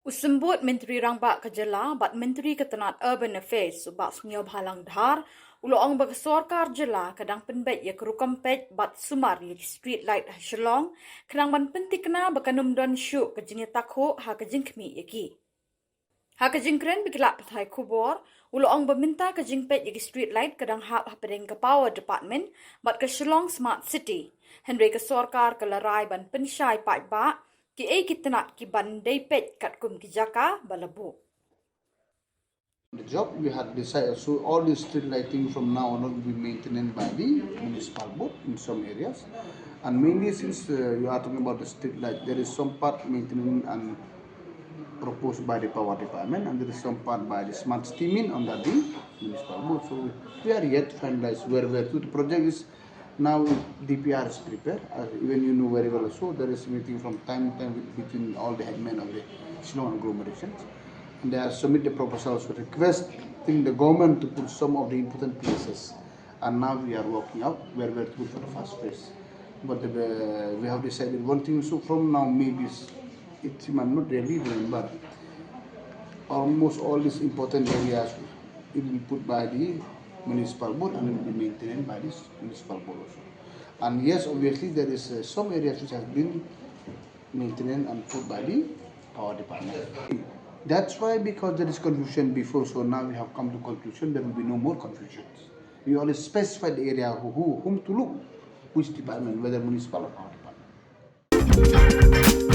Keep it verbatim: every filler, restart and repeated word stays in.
U Symbud Myntri Rangbah ka Jylla bad Myntri ka Tnad Urban Affairs, u Bah Sniawbhalang Dhar, u la ong ba ka sorkar jylla ka dang pynbeit ïa ka rukom peit bad sumar ïa ki street light ha Shillong, khnang ban pynthikna ba kan ym don shuh ka jingïatakhuh ha ka jingkhmih ïa ki. Ha ka jingkren bad ki lad pathai khubor, u la ong ba mynta ka jingpeit ïa ki street light ka dang hap hapdeng ka Power Department bad ka Shillong Smart City. Hynrei ka sorkar ka la rai ban pynshai paidbah kiei ki tnat kiban dei peit katkum ki jaka ba la buh. The job we had decided, so all the street lighting from now on will be maintained by the municipal board in some areas. And mainly since uh, you are talking about the street light, there is some part maintenance and proposed by the power department, and there is some part by the smart steaming under the municipal board. So we are yet to finalize where, where to. The project is now D P R is prepared. Uh, even you know very well also, there is meeting from time to time with, between all the headmen of the Shillong agglomerations. And they are submit the proposals requesting the government to put some of the important places. And now we are working out where, where to put for the first phase. But the, we have decided one thing, so from now maybe it's, it's, I'm not really remember. Almost all these important areas it will be put by the municipal board and will be maintained by this municipal board also. And yes, obviously there is uh, some areas which has been maintained and put by the power department. That's why, because there is confusion before, so now we have come to conclusion there will be no more confusions. We always specify the area who, who whom to look, which department, whether municipal or power department.